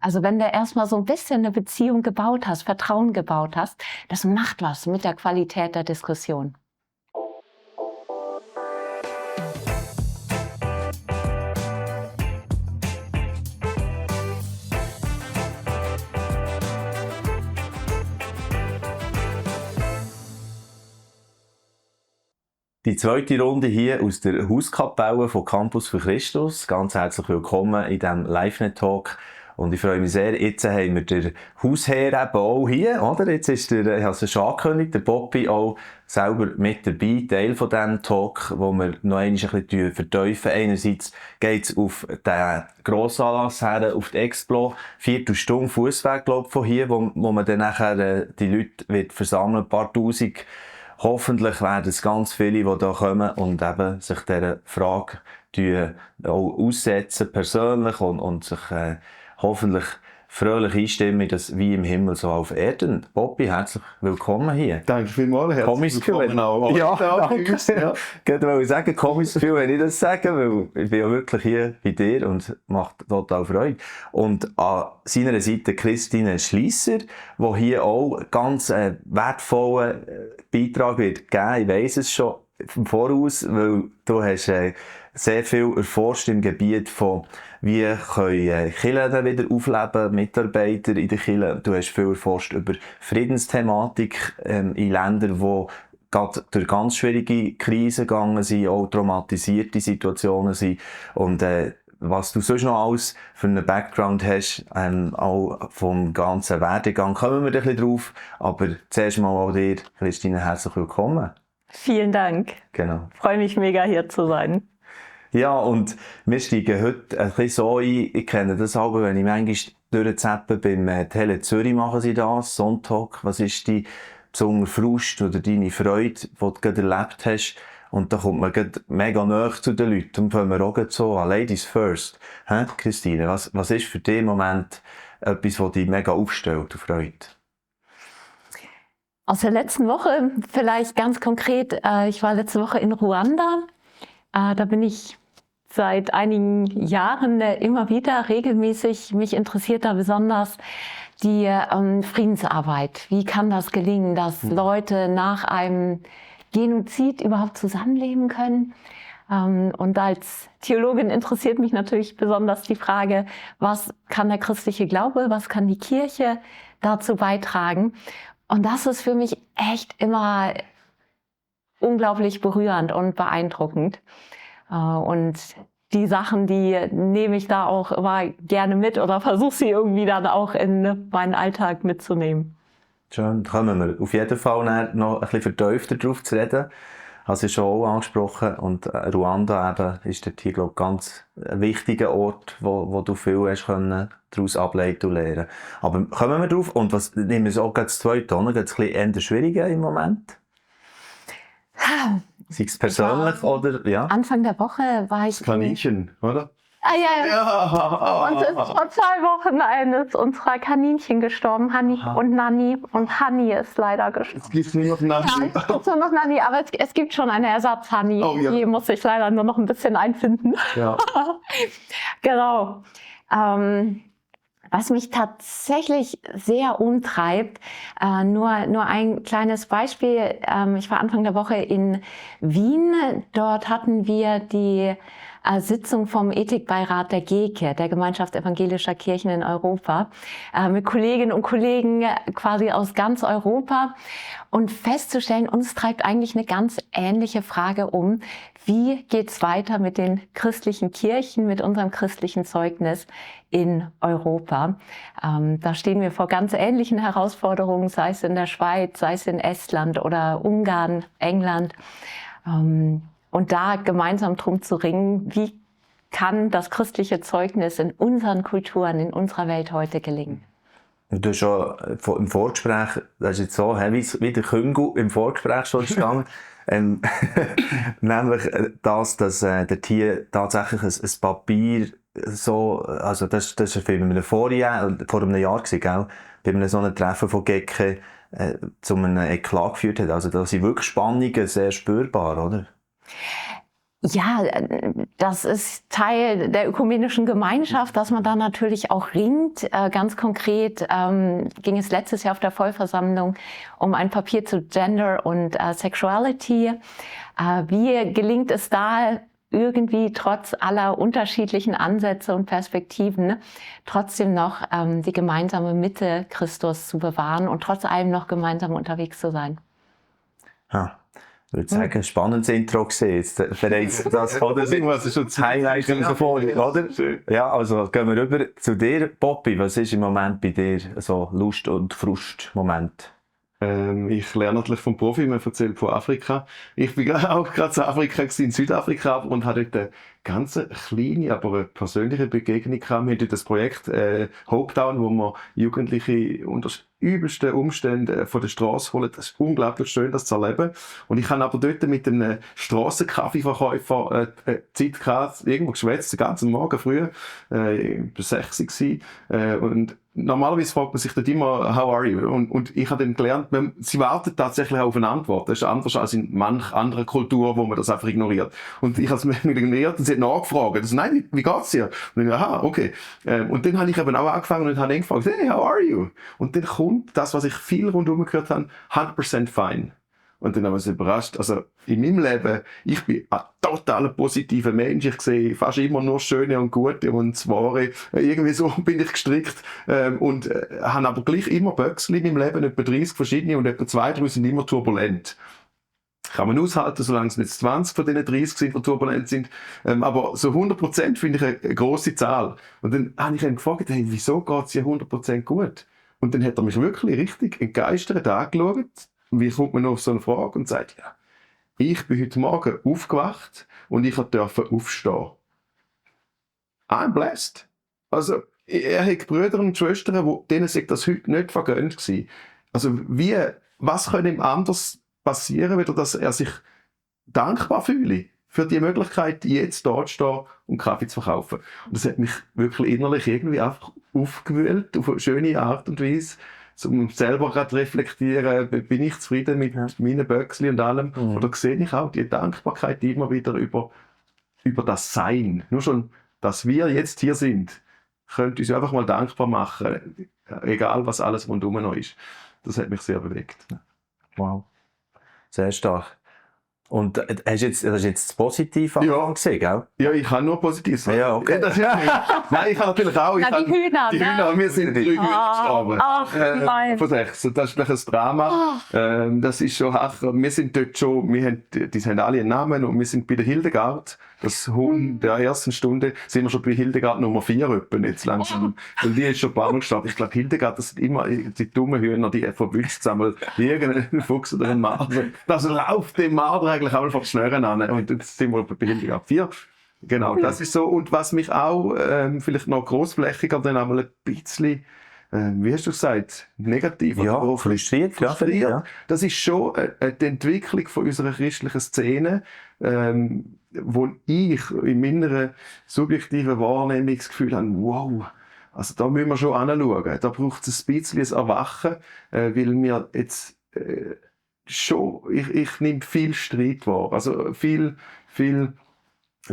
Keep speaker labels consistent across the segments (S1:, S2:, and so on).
S1: Also wenn du erstmal so ein bisschen eine Beziehung gebaut hast, Vertrauen gebaut hast, das macht was mit der Qualität der Diskussion.
S2: Die zweite Runde hier aus der Hauskapelle von Campus für Christus. Ganz herzlich willkommen in diesem LiveNet-Talk. Und ich freue mich sehr, jetzt haben wir den Hausherr eben auch hier, oder? Jetzt ist ich habe es schon angekündigt, der Bobby auch selber mit dabei, Teil von diesem Talk, wo wir noch einmal ein bisschen vertiefen. Einerseits geht es auf den Grossanlass her, auf die Explo, 4 Stunden Fussweg, glaube ich, von hier, wo man dann nachher die Leute wird versammeln, ein paar Tausend. Hoffentlich werden es ganz viele, die hier kommen und eben sich dieser Frage auch aussetzen, persönlich und sich hoffentlich fröhlich einstimmen, dass wie im Himmel so auf Erden. Bobby, herzlich willkommen hier.
S3: Danke vielmals, herzlich willkommen auch.
S2: Ja, danke. Ja. Ich wollte sagen, komisches Gefühl, wenn ich das sage, weil ich bin ja wirklich hier bei dir und macht total Freude. Und an seiner Seite Christine Schliesser, die hier auch ganz wertvollen Beitrag wird geben. Ich weiss es schon im Voraus, weil du hast sehr viel erforscht im Gebiet von wie können Kirchen wieder aufleben, Mitarbeiter in der Kirche. Du hast viel erforscht über Friedensthematik in Ländern, die gerade durch ganz schwierige Krisen gegangen sind, auch traumatisierte Situationen sind. Und was du sonst noch alles für einen Background hast, auch vom ganzen Werdegang, kommen wir ein bisschen drauf. Aber zuerst mal auch dir, Christine, herzlich willkommen.
S1: Vielen Dank.
S2: Genau.
S1: Ich freue mich mega, hier zu sein.
S2: Ja, und wir steigen heute ein bisschen so ein. Ich kenne das aber, wenn ich manchmal durchzappe, beim Tele Zürich machen sie das, Sonntag. Was ist die besondere Frust oder deine Freude, die du gerade erlebt hast? Und da kommt man gerade mega nahe zu den Leuten. Und fangen wir auch so an. Ladies first. Christine, was ist für dich im Moment etwas, was dich mega aufstellt und freut?
S1: Aus der letzten Woche, vielleicht ganz konkret, ich war letzte Woche in Ruanda. Da bin ich seit einigen Jahren immer wieder regelmäßig. Mich interessiert da besonders die Friedensarbeit. Wie kann das gelingen, dass Leute nach einem Genozid überhaupt zusammenleben können? Und als Theologin interessiert mich natürlich besonders die Frage, was kann der christliche Glaube, was kann die Kirche dazu beitragen? Und das ist für mich echt immer unglaublich berührend und beeindruckend. Und die Sachen, die nehme ich da auch immer gerne mit oder versuche sie irgendwie dann auch in meinen Alltag mitzunehmen.
S2: Schön, da kommen wir auf jeden Fall noch ein bisschen vertiefter drauf zu reden. Hast du schon auch angesprochen. Und Ruanda eben ist dort hier, glaube ich, ganz ein wichtiger Ort, wo du viel hast können daraus ableiten und lernen. Aber kommen wir drauf. Und was nehmen wir auch gerade 2 Tonnen? Geht es ein bisschen eher schwieriger im Moment? Sei es persönlich oder, ja?
S1: Anfang der Woche war ich...
S3: Das Kaninchen, oder?
S1: Ah ja,
S3: Ja.
S1: uns ist vor 2 Wochen eines unserer Kaninchen gestorben, Hanni und Nanni. Und Hanni ist leider gestorben.
S3: Es gibt nur noch Nanni.
S1: Ja, es gibt nur noch Nanni, aber es gibt schon eine Ersatz-Hanni.
S3: Oh, ja.
S1: Die muss sich leider nur noch ein bisschen einfinden.
S3: Ja.
S1: Genau. Was mich tatsächlich sehr umtreibt, nur ein kleines Beispiel. Ich war Anfang der Woche in Wien. Dort hatten wir die Sitzung vom Ethikbeirat der GEKE, der Gemeinschaft evangelischer Kirchen in Europa, mit Kolleginnen und Kollegen quasi aus ganz Europa. Und festzustellen, uns treibt eigentlich eine ganz ähnliche Frage um. Wie geht's weiter mit den christlichen Kirchen, mit unserem christlichen Zeugnis in Europa? Da stehen wir vor ganz ähnlichen Herausforderungen, sei es in der Schweiz, sei es in Estland oder Ungarn, England. Und da gemeinsam drum zu ringen, wie kann das christliche Zeugnis in unseren Kulturen, in unserer Welt heute gelingen?
S2: Du hast schon im Vorgespräch, das ist jetzt so, wie der Küngel im Vorgespräch schon gestanden, nämlich dass dort hier tatsächlich ein Papier so, also das war vor einem Jahr gewesen, gell? Bei einem so einem Treffen von GEKE zu einem Eklat geführt hat. Also da sind wirklich Spannungen sehr spürbar, oder?
S1: Ja, das ist Teil der ökumenischen Gemeinschaft, dass man da natürlich auch ringt. Ganz konkret ging es letztes Jahr auf der Vollversammlung um ein Papier zu Gender und Sexuality. Wie gelingt es da irgendwie trotz aller unterschiedlichen Ansätze und Perspektiven trotzdem noch die gemeinsame Mitte Christus zu bewahren und trotz allem noch gemeinsam unterwegs zu sein?
S2: Ja. Ich würde sagen, ein spannendes Intro gesehen. Jetzt bereits das, oder?
S3: Das ist schon
S2: Das Highlight unserer Folge, oder? Ja, also gehen wir rüber zu dir, Poppy. Was ist im Moment bei dir so Lust- und Frust-Moment?
S3: Ich lerne natürlich vom Profi, man erzählt von Afrika. Ich bin auch gerade in Afrika gewesen, in Südafrika, und hatte dort eine ganz kleine, aber eine persönliche Begegnung gehabt. Wir haben dort das Projekt Hope Town, wo wir Jugendliche unter übelsten Umständen von der Straße holen. Das ist unglaublich schön, das zu erleben. Und ich habe aber dort mit einem Strassenkaffeeverkäufer Zeit gehabt, irgendwo geschwätzt, den ganzen Morgen früh, bis 6 Uhr gewesen. Und normalerweise fragt man sich dort immer, how are you? Und ich habe dann gelernt, sie warten tatsächlich auf eine Antwort. Das ist anders als in manch anderen Kulturen, wo man das einfach ignoriert. Und ich habe es mir ignoriert und sie hat nachgefragt. Also, nein, wie geht's dir? Und ich, aha, okay. Und dann habe ich eben auch angefangen und habe ihn gefragt, hey, how are you? Und dann kommt das, was ich viel rundherum gehört habe, 100% fine. Und dann haben wir uns überrascht. Also, in meinem Leben, ich bin ein total positiver Mensch. Ich sehe fast immer nur Schöne und Gute und das Wahre. Irgendwie so bin ich gestrickt. Und habe aber gleich immer Böckchen in meinem Leben, etwa 30 verschiedene, und etwa 2, 3 sind immer turbulent. Kann man aushalten, solange es nicht 20 von diesen 30 sind, die turbulent sind. Aber so 100% finde ich eine grosse Zahl. Und dann habe ich ihn gefragt, hey, wieso geht es dir 100% gut? Und dann hat er mich wirklich richtig entgeistert angeschaut. Wie kommt man noch auf so eine Frage und sagt, ja, ich bin heute Morgen aufgewacht und ich durfte aufstehen. I'm blessed. Also, er hat Brüder und Schwestern, denen sei das heute nicht vergönnt gewesen. Also, was könnte ihm anders passieren, wieder, dass er sich dankbar fühle für die Möglichkeit, jetzt dort zu stehen und Kaffee zu verkaufen. Und das hat mich wirklich innerlich irgendwie einfach aufgewühlt, auf eine schöne Art und Weise, um selber gerade reflektieren, bin ich zufrieden mit meinen Böckchen und allem. Oder sehe ich auch die Dankbarkeit immer wieder über das Sein. Nur schon, dass wir jetzt hier sind, könnte uns einfach mal dankbar machen, egal was alles rundherum noch ist. Das hat mich sehr bewegt.
S2: Wow. Sehr stark. Und hast jetzt das Positive gesehen, gell?
S3: Ja, ich kann nur Positives sagen.
S2: Ja, okay.
S3: Nein, ich habe natürlich auch.
S1: Die Hühner,
S3: die Hühner, wir sind 3 Hühner gestorben.
S1: Ach, nein.
S3: Von 6. Und das ist gleich ein Drama. Das ist schon hacher. Wir sind dort schon, die haben alle einen Namen, und wir sind bei der Hildegard. Das Huhn der ersten Stunde sind wir schon bei Hildegard Nummer 4 etwa, jetzt langsam. Weil die ist schon ein paar Mal gestorben. Ich glaube, Hildegard, das sind immer die dummen Hühner, die verwünscht sammeln. Irgendein Fuchs oder ein Marder. Das läuft dem Marder eigentlich auch einfach die Schnüren an. Und jetzt sind wir bei Hildegard 4. Genau, das ist so. Und was mich auch vielleicht noch grossflächiger dann einmal ein bisschen, wie hast du gesagt, negativ
S2: Ja,
S3: oder
S2: frustriert. Ja.
S3: Das ist schon die Entwicklung von unserer christlichen Szene, wo ich in meiner subjektiven Wahrnehmung das Gefühl habe, wow, also da müssen wir schon anschauen. Da braucht es ein bisschen ein Erwachen, weil wir jetzt schon, ich nehme viel Streit wahr, also viel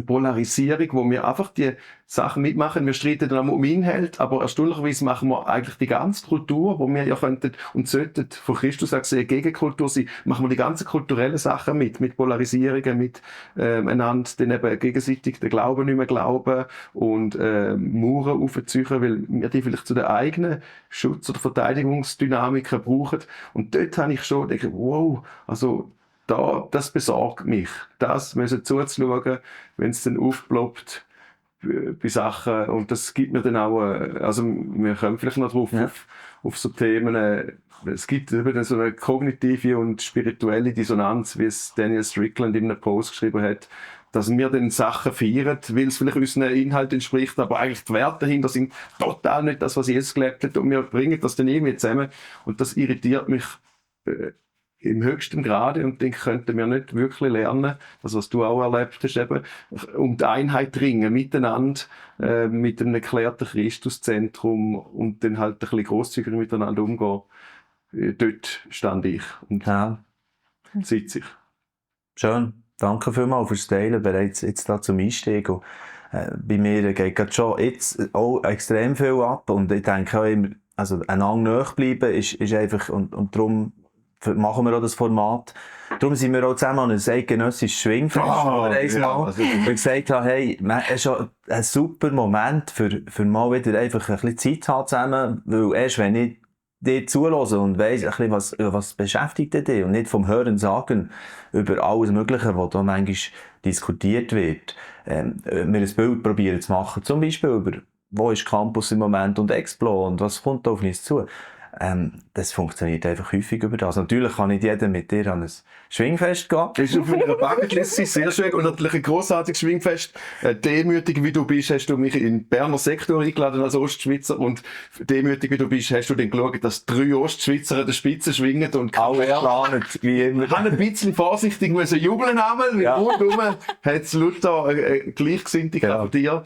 S3: Polarisierung, wo wir einfach die Sachen mitmachen. Wir streiten dann um Inhalt, aber erstaunlicherweise machen wir eigentlich die ganze Kultur, wo wir ja könnten und sollten von Christus auch gesehen Gegenkultur sein, machen wir die ganzen kulturellen Sachen mit Polarisierungen, mit einander dann eben gegenseitig den Glauben nicht mehr glauben und Mauern aufziehen, weil wir die vielleicht zu den eigenen Schutz- oder Verteidigungsdynamiken brauchen. Und dort habe ich schon gedacht, wow, also das besorgt mich. Das müssen zuzuschauen, wenn es dann aufploppt bei Sachen. Und das gibt mir dann auch, also wir kommen vielleicht noch drauf, auf so Themen. Es gibt eben so eine kognitive und spirituelle Dissonanz, wie es Daniel Strickland in einem Post geschrieben hat, dass wir dann Sachen feiern, weil es vielleicht unseren Inhalt entspricht, aber eigentlich die Werte dahinter sind total nicht das, was Jesus gelebt hat. Und wir bringen das dann irgendwie zusammen. Und das irritiert mich im höchsten Grade, und den könnten wir nicht wirklich lernen, das was du auch erlebt hast, eben, um die Einheit ringen, miteinander, mit einem erklärten Christuszentrum und dann halt ein bisschen grosszügiger miteinander umgehen. Dort stand ich und sitze ich.
S2: Schön. danke vielmals fürs Teilen, bereits jetzt da zum Einstieg. Und, bei mir geht gerade schon jetzt auch extrem viel ab und ich denke auch immer, also einander nahe bleiben ist einfach, und darum machen wir auch das Format. Darum sind wir auch zusammen an einem eidgenössischen Schwingfest, wo wir gesagt haben, hey, es ist schon ein super Moment für mal wieder einfach ein bisschen Zeit haben zusammen, weil erst wenn ich dir zuhören und weiss, ein bisschen, was beschäftigt dich und nicht vom Hören sagen über alles Mögliche, was da manchmal diskutiert wird, wir ein Bild probieren zu machen, zum Beispiel über wo ist Campus im Moment und Explo und was kommt auf uns zu. Das funktioniert einfach häufig über das. Natürlich kann nicht jeder mit dir an ein Schwingfest gehen.
S3: Das ist auf einer Bucketliste sehr schön und natürlich ein grossartiges Schwingfest. Demütig wie du bist, hast du mich in den Berner Sektor eingeladen als Ostschweizer und demütig wie du bist, hast du dann geschaut, dass 3 Ostschweizer an der Spitze schwingen und
S2: alle planet, wie immer.
S3: Ich habe ein bisschen vorsichtig müssen jubeln einmal, weil rundum hat es lauter Gleichgesinnte von dir.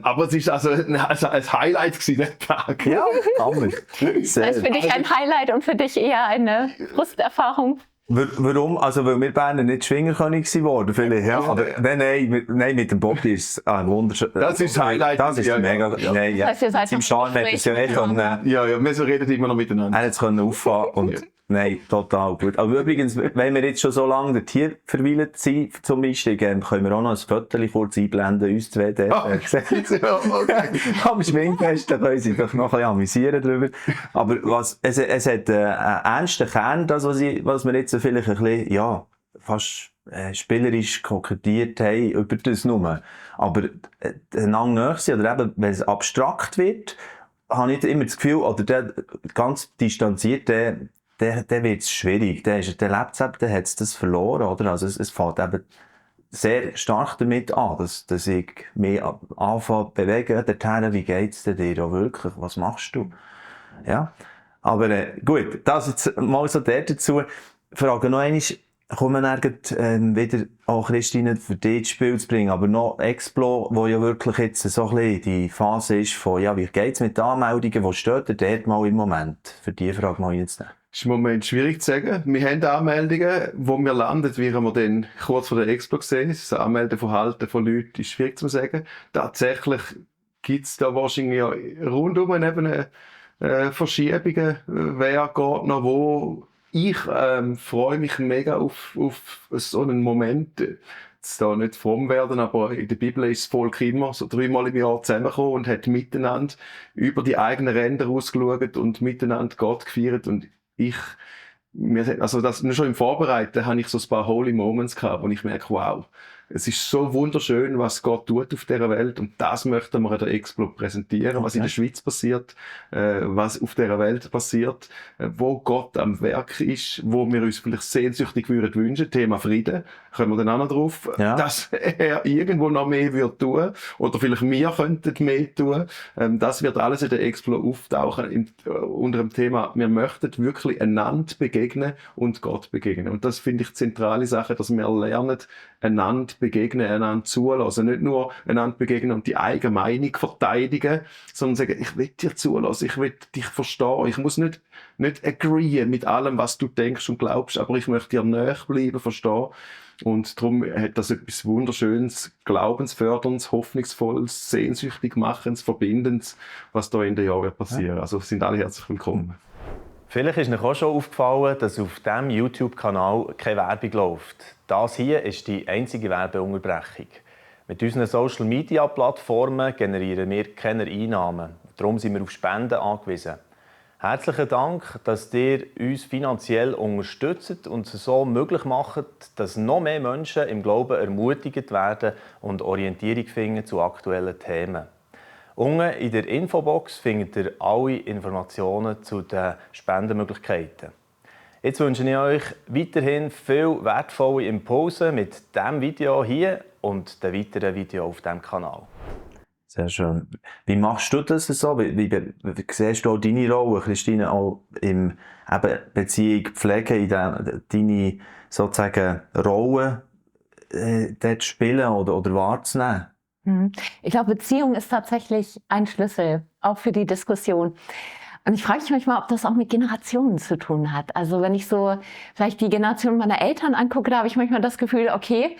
S3: Aber es ist also ein Highlight gewesen, der Tag.
S2: Ja, Hammer.
S1: Das ist für dich ein Highlight und für dich eher eine Frusterfahrung.
S2: Warum? Also, weil wir Berner nicht Schwingerkönig geworden, vielleicht, ja. Aber, nein, mit dem Bobby ist es ein wunderschön.
S3: Das ist das Highlight.
S2: Das ist mega, nein, ja.
S1: Das heißt, ihr seid
S2: im Charme hätte es ja nicht können.
S3: Ja, wir reden immer noch miteinander.
S2: Er hätte es können auffahren und, nein, total gut. Aber übrigens, wenn wir jetzt schon so lange dort hier verweilt sind, zum Einstieg, können wir auch noch ein Foto kurz einblenden, uns zwei dort. Am Schwingfest, da können Sie doch noch ein bisschen amüsieren drüber. Aber es hat einen ernsten Kern, das, was wir jetzt vielleicht ein bisschen, ja, fast spielerisch kokettiert haben, über das nur. Aber einander nahe sein, oder eben, wenn es abstrakt wird, habe ich immer das Gefühl, oder der ganz distanziert, der wird es schwierig. Der lebt es eben, der hat es das verloren, oder? Also es fängt eben sehr stark damit an, dass ich mich anfange zu bewegen, dorthin, wie geht's dir auch wirklich? Was machst du? Ja. Aber gut, das jetzt mal so der dazu. Frage noch einmal, kommen wir wieder auch Christine für dich ins Spiel zu bringen, aber noch Explo, wo ja wirklich jetzt so ein bisschen die Phase ist von, ja, wie geht's mit den Anmeldungen, wo steht ihr dort mal im Moment? Für die Frage mal reinzunehmen.
S3: Das ist im Moment schwierig zu sagen. Wir haben Anmeldungen, wo wir landen, werden wir dann kurz vor der Expo sehen. Das Anmeldeverhalten von Leuten ist schwierig zu sagen. Tatsächlich gibt es da wahrscheinlich ja rundum eben Verschiebungen, wer geht noch wo. Ich freue mich mega auf so einen Moment. Jetzt da nicht fromm werden, aber in der Bibel ist das Volk immer so 3-mal im Jahr zusammengekommen und hat miteinander über die eigenen Ränder ausgeschaut und miteinander Gott gefeiert. Und also das, nur schon im Vorbereiten habe ich so ein paar Holy Moments gehabt, wo ich merke, wow, es ist so wunderschön, was Gott tut auf dieser Welt und das möchten wir an der Explo präsentieren, was in der Schweiz passiert, was auf dieser Welt passiert, wo Gott am Werk ist, wo wir uns vielleicht sehnsüchtig würden wünschen, Thema Frieden, kommen wir dann auch noch drauf, dass er irgendwo noch mehr wird tun oder vielleicht wir könnten mehr tun. Das wird alles in der Explo auftauchen unter dem Thema, wir möchten wirklich einander begegnen und Gott begegnen. Und das finde ich zentrale Sache, dass wir lernen, einander begegnen, einander zulassen. Nicht nur einander begegnen und die eigene Meinung verteidigen, sondern sagen, ich will dir zulassen, ich will dich verstehen. Ich muss nicht agreeen mit allem, was du denkst und glaubst, aber ich möchte dir näher bleiben, verstehen. Und darum hat das etwas Wunderschönes, Glaubensförderndes, Hoffnungsvolles, Sehnsüchtig Machendes, Verbindendes, was da in den Jahren passiert. Also sind alle herzlich willkommen.
S2: Vielleicht ist euch auch schon aufgefallen, dass auf diesem YouTube-Kanal keine Werbung läuft. Das hier ist die einzige Werbeunterbrechung. Mit unseren Social-Media-Plattformen generieren wir keine Einnahmen. Darum sind wir auf Spenden angewiesen. Herzlichen Dank, dass ihr uns finanziell unterstützt und es so möglich macht, dass noch mehr Menschen im Glauben ermutigt werden und Orientierung finden zu aktuellen Themen. Unten in der Infobox findet ihr alle Informationen zu den Spendenmöglichkeiten. Jetzt wünsche ich euch weiterhin viel wertvolle Impulse mit diesem Video hier und den weiteren Videos auf diesem Kanal. Sehr schön. Wie machst du das so? Wie siehst du auch deine Rolle, Christine, auch im Beziehung, Pflege, in deine sozusagen Rolle dort spielen oder wahrzunehmen?
S1: Ich glaube, Beziehung ist tatsächlich ein Schlüssel, auch für die Diskussion. Und ich frage mich manchmal, ob das auch mit Generationen zu tun hat. Also wenn ich so vielleicht die Generation meiner Eltern angucke, da habe ich manchmal das Gefühl, okay,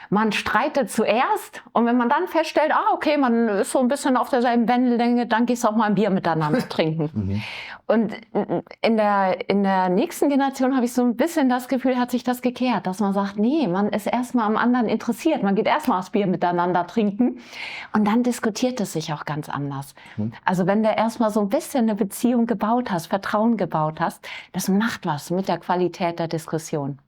S1: man streitet zuerst und wenn man dann feststellt, okay, man ist so ein bisschen auf derselben Wellenlänge, dann gehst du auch mal ein Bier miteinander trinken. Und in der nächsten Generation habe ich so ein bisschen das Gefühl, hat sich das gekehrt, dass man sagt, nee, man ist erstmal am anderen interessiert, man geht erstmal das Bier miteinander trinken und dann diskutiert es sich auch ganz anders. Also wenn du erstmal so ein bisschen eine Beziehung gebaut hast, Vertrauen gebaut hast, das macht was mit der Qualität der Diskussion.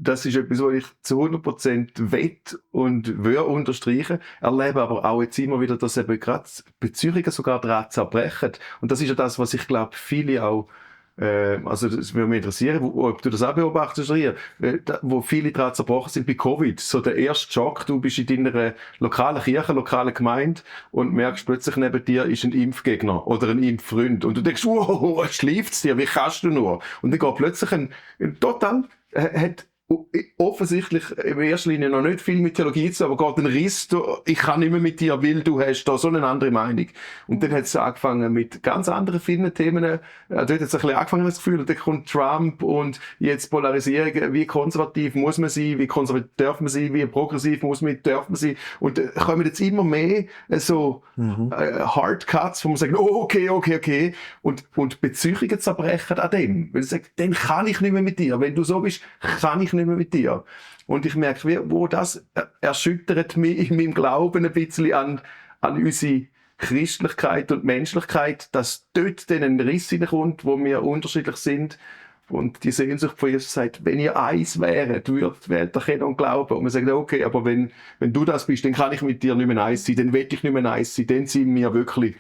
S3: Das ist etwas, was ich zu 100% wett und will unterstreichen. Erlebe aber auch jetzt immer wieder, dass eben gerade Beziehungen sogar daran zerbrechen. Und das ist ja das, was ich glaube, viele auch, also das würde mich interessieren, ob du das auch beobachtest, Ria, wo viele daran zerbrochen sind bei Covid. So der erste Schock, du bist in deiner lokalen Kirche, lokalen Gemeinde und merkst plötzlich neben dir ist ein Impfgegner oder ein Impffreund. Und du denkst, wow, schläft's dir, wie kannst du nur? Und dann geht plötzlich ein total hat offensichtlich in erster Linie noch nicht viel mit Theologie zu, aber geht ein Riss, ich kann nicht mehr mit dir, weil du hast da so eine andere Meinung. Und dann hat es angefangen mit ganz anderen vielen Themen. Dort hat es ein bisschen angefangen, das Gefühl, und dann kommt Trump und jetzt Polarisierung, wie konservativ muss man sein, wie konservativ darf man sein, wie progressiv darf man sein. Und kommen jetzt immer mehr so Hardcuts, wo man sagt, okay. Und Beziehungen zerbrechen an dem. Weil sie sagen, dann kann ich nicht mehr mit dir. Wenn du so bist, kann ich nicht mehr mit dir. Und ich merke, wo das erschüttert mich in meinem Glauben ein bisschen an unsere Christlichkeit und Menschlichkeit, dass dort dann ein Riss hineinkommt, wo wir unterschiedlich sind. Und die Sehnsucht von Jesus sagt, wenn ihr eins wäret, wählt ihr kennen und glauben. Und man sagt, okay, aber wenn du das bist, dann kann ich mit dir nicht mehr eins sein, dann will ich nicht mehr eins sein, dann sind wir wirklich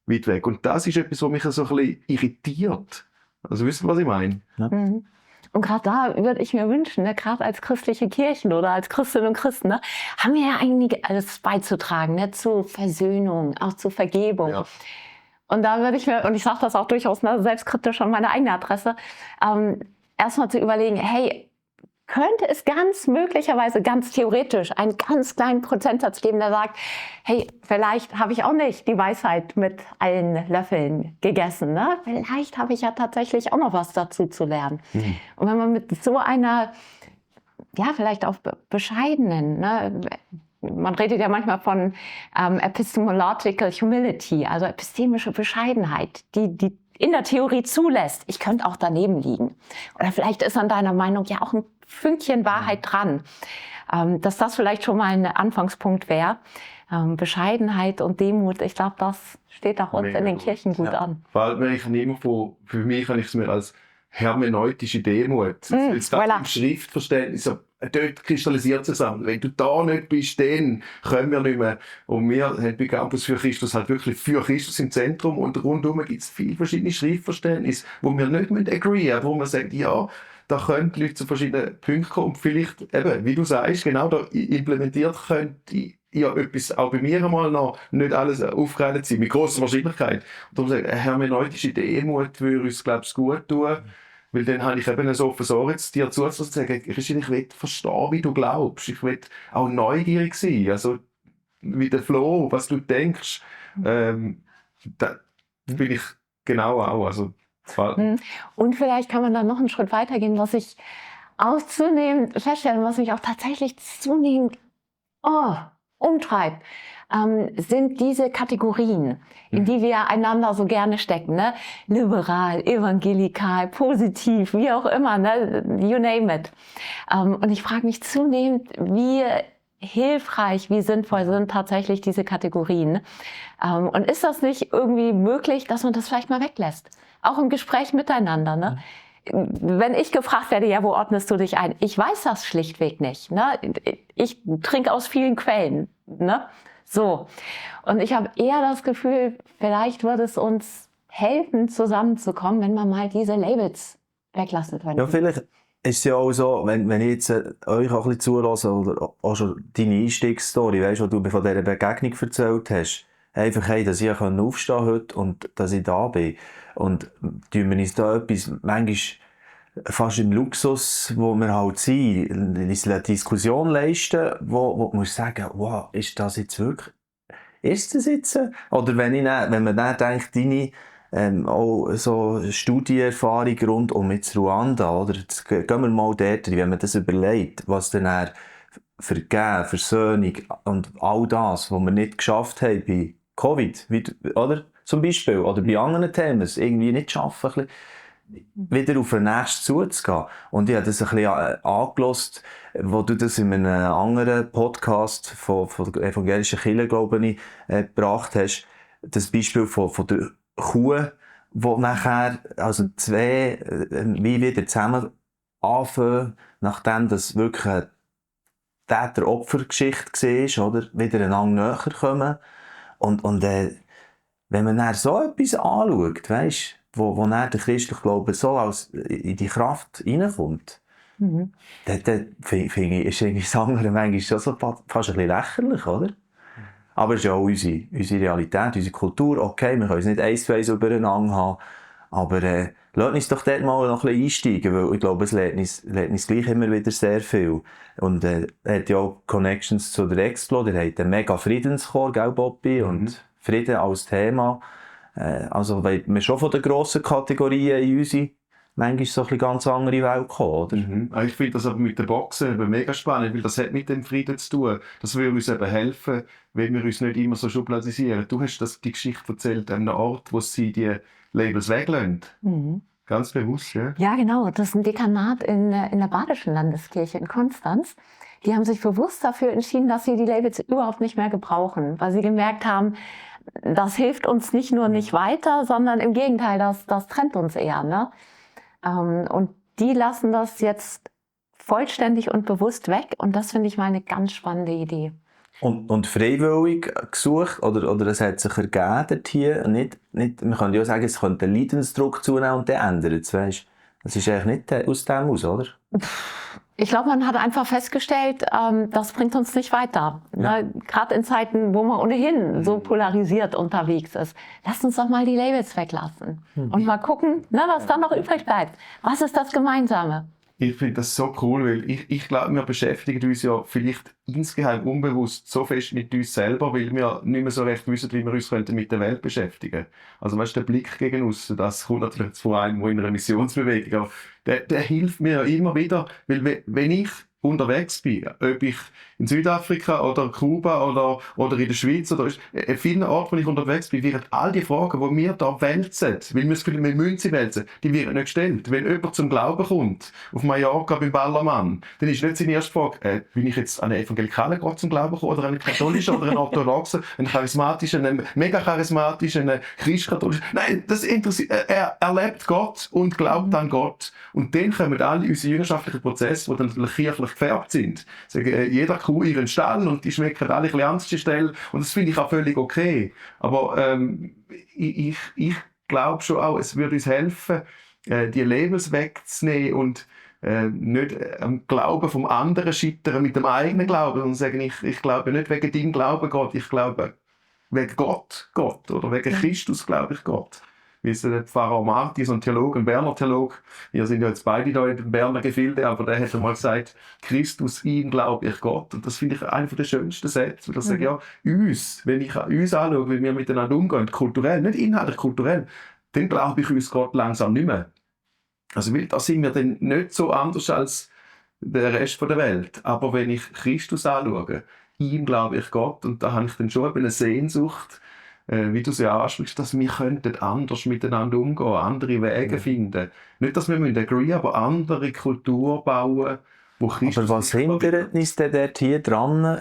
S3: weit weg. Und das ist etwas, was mich so ein bisschen irritiert. Also wisst ihr, was ich meine?
S2: Ja.
S1: Und gerade da würde ich mir wünschen, ne, gerade als christliche Kirchen oder als Christinnen und Christen, ne, haben wir ja eigentlich alles beizutragen, ne, zu Versöhnung, auch zu Vergebung. Ja. Und da würde ich mir, und ich sage das auch durchaus selbstkritisch an meine eigene Adresse, erstmal zu überlegen, hey, könnte es ganz möglicherweise, ganz theoretisch, einen ganz kleinen Prozentsatz geben, der sagt, hey, vielleicht habe ich auch nicht die Weisheit mit allen Löffeln gegessen. Ne? Vielleicht habe ich ja tatsächlich auch noch was dazu zu lernen. Und wenn man mit so einer, ja, vielleicht auch bescheidenen, ne, man redet ja manchmal von epistemological humility, also epistemische Bescheidenheit, die in der Theorie zulässt, ich könnte auch daneben liegen. Oder vielleicht ist an deiner Meinung ja auch ein Fünkchen Wahrheit dran. Dass das vielleicht schon mal ein Anfangspunkt wäre. Bescheidenheit und Demut, ich glaube, das steht auch uns in den Kirchen gut an.
S3: Weil ich nehme für mich kann ich es mir als hermeneutische Demut, voilà. Im Schriftverständnis, dort kristallisiert es zusammen. Wenn du da nicht bist, dann können wir nicht mehr. Und wir haben bei Campus für Christus halt wirklich für Christus im Zentrum und rundum gibt es viele verschiedene Schriftverständnisse, wo wir nicht agree, wo man sagt, ja, da können die Leute zu verschiedenen Punkten kommen und vielleicht, eben, wie du sagst, genau da implementiert könnte ja etwas auch bei mir einmal noch nicht alles aufgereiht sein, mit grosser Wahrscheinlichkeit. Und darum sage ich, eine hermeneutische Demut würde uns, glaube ich, gut tun, weil dann habe ich eben ein offenes Ohr jetzt dir zuzusagen, Christine, ich will verstehen, wie du glaubst, ich will auch neugierig sein, also wie der Flo, was du denkst, da bin ich genau auch, also
S1: und vielleicht kann man dann noch einen Schritt weitergehen, was ich auch zunehmend feststelle, was mich auch tatsächlich zunehmend umtreibt, sind diese Kategorien, in die wir einander so gerne stecken, ne? Liberal, evangelikal, positiv, wie auch immer, ne? You name it. Und ich frage mich zunehmend, wie hilfreich, wie sinnvoll sind tatsächlich diese Kategorien. Und ist das nicht irgendwie möglich, dass man das vielleicht mal weglässt? Auch im Gespräch miteinander, ne? Wenn ich gefragt werde, ja, wo ordnest du dich ein? Ich weiß das schlichtweg nicht, ne? Ich trinke aus vielen Quellen, ne? So. Und ich habe eher das Gefühl, vielleicht würde es uns helfen, zusammenzukommen, wenn man mal diese Labels weglassen könnte.
S2: Ja, vielleicht ist es ja auch so, wenn ich jetzt euch auch ein bisschen zuhöre oder auch schon deine Einstiegsstory, weißt du, was du von dieser Begegnung erzählt hast, einfach, hey, dass ich aufstehen heute und dass ich da bin. Und tun wir uns da etwas, manchmal fast im Luxus, wo wir halt sind, eine Diskussion leisten, wo man muss sagen, wow, ist das jetzt wirklich ist das jetzt? Oder wenn man dann denkt, deine auch so Studienerfahrung rund um jetzt Ruanda, oder? Jetzt gehen wir mal dort, wenn man das überlegt, was dann Vergeben, Versöhnung und all das, was wir nicht geschafft haben bei Covid, oder? Zum Beispiel, oder bei anderen Themen, es irgendwie nicht schaffen, ein bisschen wieder auf den nächsten zuzugehen. Und ich habe das ein bisschen angehört, wo du das in einem anderen Podcast von der evangelischen Kirche, glaube ich, gebracht hast. Das Beispiel von der Kuh, wo nachher, also zwei, wie wieder zusammen anfangen, nachdem das wirklich eine Täter-Opfer-Geschichte war, oder? Wieder einander näher kommen. Und wenn man dann so etwas anschaut, weisst, wo dann der christliche Glaube so als in die Kraft reinkommt, dann finde ich, ist irgendwie das andere manchmal schon so fast ein bisschen lächerlich, oder? Aber es ist ja auch unsere Realität, unsere Kultur. Okay, wir können es nicht 1:1 übereinander haben, aber lasst uns doch dort mal noch ein bisschen einsteigen, weil ich glaube, es lernt uns gleich immer wieder sehr viel. Und er hat ja auch Connections zu der Explo, der hat einen mega Friedenschor, gell, Bobby? Und Frieden als Thema. Also, weil wir schon von den grossen Kategorien in unsere manchmal so ein bisschen ganz andere Welt kommen, oder?
S3: Ich finde das aber mit den Boxen eben mega spannend, weil das hat mit dem Frieden zu tun. Das würde uns eben helfen, wenn wir uns nicht immer so schubladisieren. Du hast die Geschichte erzählt an einem Ort, wo sie die Labels weglassen. Ganz bewusst, ja?
S1: Ja, genau. Das ist ein Dekanat in der Badischen Landeskirche in Konstanz. Die haben sich bewusst dafür entschieden, dass sie die Labels überhaupt nicht mehr gebrauchen, weil sie gemerkt haben, das hilft uns nicht nur nicht weiter, sondern im Gegenteil, das trennt uns eher. Ne? Und die lassen das jetzt vollständig und bewusst weg. Und das finde ich mal eine ganz spannende Idee.
S2: Und freiwillig gesucht, oder es hat sich ergeben dort hier, nicht, man könnte ja sagen, es könnte den Leidensdruck zunehmen und der ändert es, weisst. Das ist eigentlich nicht aus dem aus, oder?
S1: Ich glaube, man hat einfach festgestellt, das bringt uns nicht weiter.
S2: Ja.
S1: Gerade in Zeiten, wo man ohnehin so polarisiert unterwegs ist. Lasst uns doch mal die Labels weglassen und mal gucken, was dann noch übrig bleibt. Was ist das Gemeinsame?
S3: Ich finde das so cool, weil ich glaube, wir beschäftigen uns ja vielleicht insgeheim unbewusst so fest mit uns selber, weil wir nicht mehr so recht wissen, wie wir uns mit der Welt beschäftigen. Also weißt, der Blick gegen aussen, das kommt natürlich von einem, der in einer Missionsbewegung, aber der hilft mir ja immer wieder, weil wenn ich unterwegs bin, ob ich in Südafrika oder Kuba oder in der Schweiz oder in vielen Orten, wo ich unterwegs bin, werden all die Fragen, die wir da wälzen, weil wir das Gefühl, wir müssen sie wälzen, die werden nicht gestellt. Wenn jemand zum Glauben kommt, auf Mallorca beim Ballermann, dann ist nicht seine erste Frage, bin ich jetzt an einen evangelikalen Gott zum Glauben gekommen oder an einen katholischen oder einen orthodoxen, einen charismatischen, einen mega charismatischen, einen christkatholischen. Nein, das interessiert, er erlebt Gott und glaubt an Gott. Und dann kommen alle unsere jüngerschaftlichen Prozesse, die dann natürlich kirchlich gefärbt sind. Sagen, jeder Kuh ihren Stall und die schmecken alle ein bisschen an der Stelle. Und das finde ich auch völlig okay. Aber ich glaube schon auch, es würde uns helfen, die Labels wegzunehmen und nicht am Glauben vom anderen scheitern mit dem eigenen Glauben und sagen, ich glaube nicht wegen deinem Glauben Gott, ich glaube wegen Gott oder wegen Christus glaube ich Gott. Wie es der Pfarrer Marti, so ein Theologe, ein Berner Theologe, wir sind ja jetzt beide da in den Berner Gefilde, aber der hat einmal gesagt, Christus, ihm glaube ich Gott. Und das finde ich einer der schönsten Sätze, weil er sagt, ja, uns, wenn ich uns anschaue, wie wir miteinander umgehen, kulturell, nicht inhaltlich, kulturell, dann glaube ich uns Gott langsam nicht mehr. Also, weil da sind wir dann nicht so anders als der Rest der Welt. Aber wenn ich Christus anschaue, ihm glaube ich Gott, und da habe ich dann schon eine Sehnsucht, wie du sie ansprichst, dass wir könnten anders miteinander umgehen, andere Wege finden. Nicht, dass wir agree, aber andere Kultur bauen, wo Christus...
S2: Aber was hindert uns denn dort hier dran?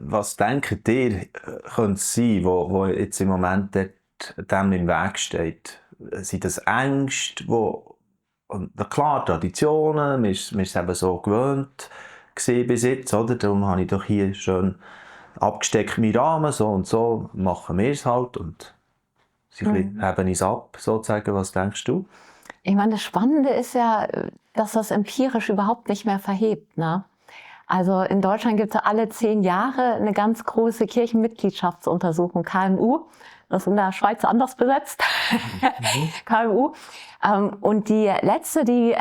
S2: Was denkt ihr, könnte es sein, wo jetzt im Moment dort dem im Weg steht? Sind das Ängste, klar, Traditionen, wir sind es eben so gewöhnt bis jetzt, oder? Darum habe ich doch hier schön abgesteckt meinen Rahmen, so und so machen wir es halt und sie heben uns ab, sozusagen. Was denkst du?
S1: Ich meine, das Spannende ist ja, dass das empirisch überhaupt nicht mehr verhebt. Ne? Also in Deutschland gibt es ja alle 10 Jahre eine ganz große Kirchenmitgliedschaftsuntersuchung, KMU. Das ist in der Schweiz anders besetzt, KMU. Und die letzte, die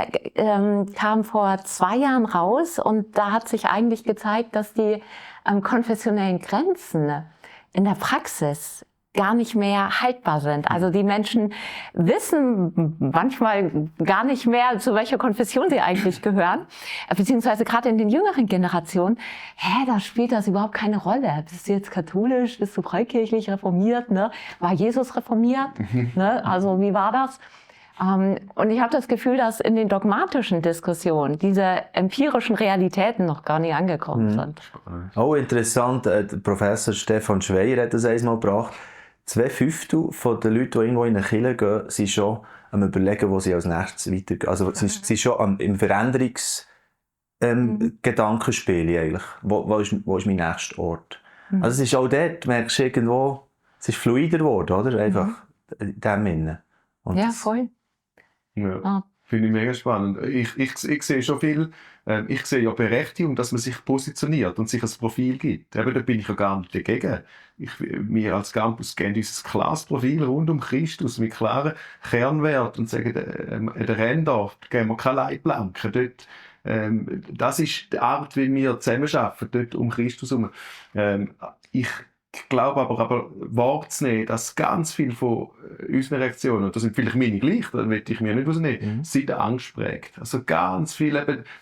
S1: kam vor 2 Jahren raus und da hat sich eigentlich gezeigt, dass die konfessionellen Grenzen in der Praxis gar nicht mehr haltbar sind. Also die Menschen wissen manchmal gar nicht mehr, zu welcher Konfession sie eigentlich gehören, beziehungsweise gerade in den jüngeren Generationen, da spielt das überhaupt keine Rolle. Bist du jetzt katholisch, bist du freikirchlich reformiert, ne? War Jesus reformiert? Ne? Also wie war das? Und ich habe das Gefühl, dass in den dogmatischen Diskussionen diese empirischen Realitäten noch gar nicht angekommen sind.
S2: Oh, interessant. Der Professor Stefan Schweier hat das einmal gebracht. 2/5 der Leute, die irgendwo in eine Kirche gehen, sind schon am Überlegen, wo sie als nächstes weitergehen. Also sie sind schon im Gedankenspiel eigentlich. Wo ist mein nächster Ort? Also es ist auch dort, merkst du irgendwo, es ist fluider geworden, oder? Einfach in dem Sinne. Und
S1: Ja, voll.
S3: Ja, finde ich mega spannend. Ich sehe schon viel, ich sehe ja Berechtigung, dass man sich positioniert und sich ein Profil gibt. Eben, da bin ich ja gar nicht dagegen. Wir als Campus kennen unser klares Profil rund um Christus mit klaren Kernwerten und sagen, der Ränder geben wir keine Leitplanken. Dort, das ist die Art, wie wir zusammenarbeiten, dort um Christus herum. Ich glaube aber wahrzunehmen, dass ganz viel von unseren Reaktionen, und das sind vielleicht meine gleich, da will ich mir nicht rausnehmen, sind Angst prägt. Also ganz viel,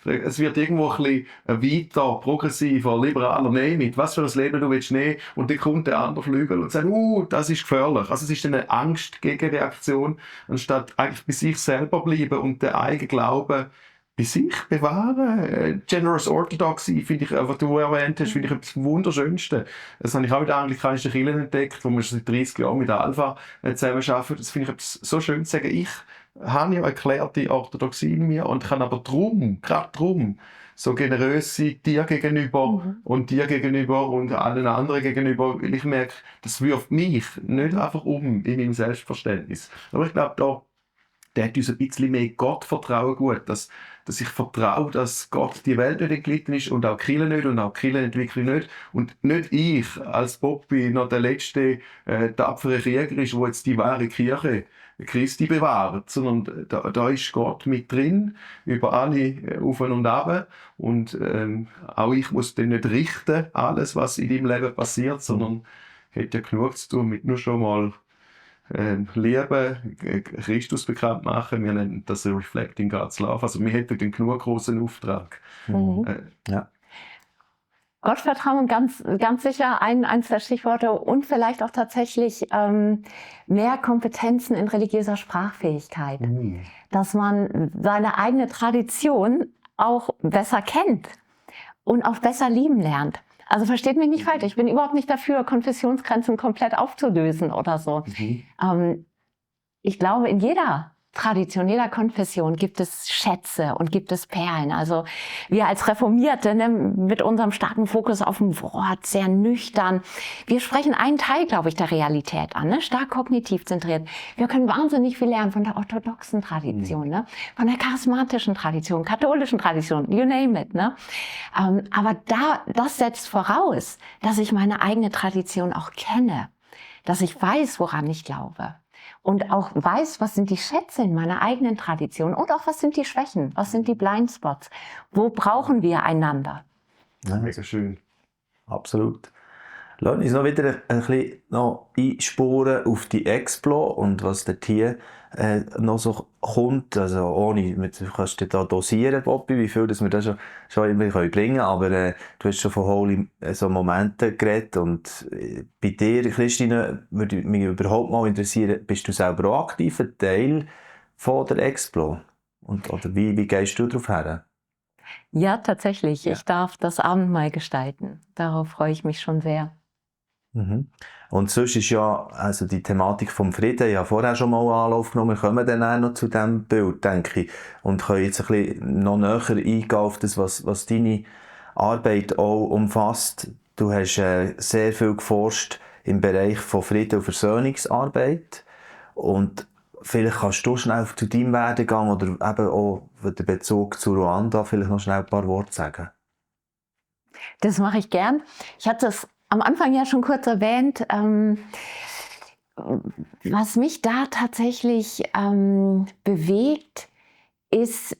S3: es wird irgendwo ein bisschen weiter, progressiver, liberaler, mit was für ein Leben du willst nehmen, und dann kommt der andere Flügel und sagt, das ist gefährlich. Also es ist eine Angst-Gegenreaktion, anstatt eigentlich bei sich selber bleiben und den eigenen Glauben bei sich bewahren. Generous Orthodoxy, finde ich, was du erwähnt hast, finde ich etwas vom Wunderschönsten. Das habe ich auch in der anglikanischen Kirche entdeckt, wo wir schon seit 30 Jahren mit der Alpha zusammenarbeiten. Das finde ich etwas so schön zu sagen. Ich habe ja erklärte Orthodoxie in mir und kann aber gerade drum, so generös sein dir gegenüber und dir gegenüber und allen anderen gegenüber, weil ich merke, das wirft mich nicht einfach in meinem Selbstverständnis. Aber ich glaube, der hat uns ein bisschen mehr Gottvertrauen gut, dass ich vertraue, dass Gott die Welt nicht entglitten ist und auch die Kirche nicht und auch die Kirchenentwicklung nicht. Und nicht ich als Bobby noch der letzte tapfere Krieger ist, der jetzt die wahre Kirche Christi bewahrt, sondern da ist Gott mit drin, über alle auf und ab. Und auch ich muss dann nicht richten, alles, was in deinem Leben passiert, sondern hat ja genug zu tun mit nur schon mal Liebe, Christus bekannt machen. Wir nennen das Reflecting God's Love. Also wir hätten den genug großen Auftrag.
S2: Ja.
S1: Gottvertrauen, ganz sicher eins der Stichworte, und vielleicht auch tatsächlich mehr Kompetenzen in religiöser Sprachfähigkeit. Dass man seine eigene Tradition auch besser kennt und auch besser lieben lernt. Also versteht mich nicht falsch, ich bin überhaupt nicht dafür, Konfessionsgrenzen komplett aufzulösen oder so. Ich glaube, in jeder Tradition, jeder Konfession gibt es Schätze und gibt es Perlen. Also wir als Reformierte, ne, mit unserem starken Fokus auf dem Wort, sehr nüchtern. Wir sprechen einen Teil, glaube ich, der Realität an, ne, stark kognitiv zentriert. Wir können wahnsinnig viel lernen von der orthodoxen Tradition, ne, von der charismatischen Tradition, katholischen Tradition, you name it. Ne. Aber das setzt voraus, dass ich meine eigene Tradition auch kenne, dass ich weiß, woran ich glaube. Und auch weiß, was sind die Schätze in meiner eigenen Tradition und auch was sind die Schwächen, was sind die Blindspots, wo brauchen wir einander.
S2: Ja,
S3: mega schön.
S2: Absolut. Lass uns noch wieder ein bisschen einspuren auf die Explo und was dort hier noch so kommt. Also du kannst da dosieren, Bobby, wie viel das wir da schon immer bringen können. Aber du hast schon von Holy so Momenten geredet. Und bei dir, Christine, würde mich überhaupt mal interessieren, bist du selber auch aktiv ein Teil von der Explo? Oder wie gehst du darauf her?
S1: Ja, tatsächlich. Ja. Ich darf das Abendmahl gestalten. Darauf freue ich mich schon sehr.
S2: Und sonst ist ja also die Thematik vom Frieden, ich habe vorher schon mal Anlauf genommen, wir kommen dann auch noch zu diesem Bild, denke ich, und können jetzt ein bisschen noch näher eingehen auf das, was deine Arbeit auch umfasst. Du hast sehr viel geforscht im Bereich von Frieden- und Versöhnungsarbeit, und vielleicht kannst du schnell zu deinem Werdegang oder eben auch den Bezug zu Ruanda vielleicht noch schnell ein paar Worte sagen.
S1: Das mache ich gern. Ich hatte es am Anfang ja schon kurz erwähnt, was mich da tatsächlich bewegt, ist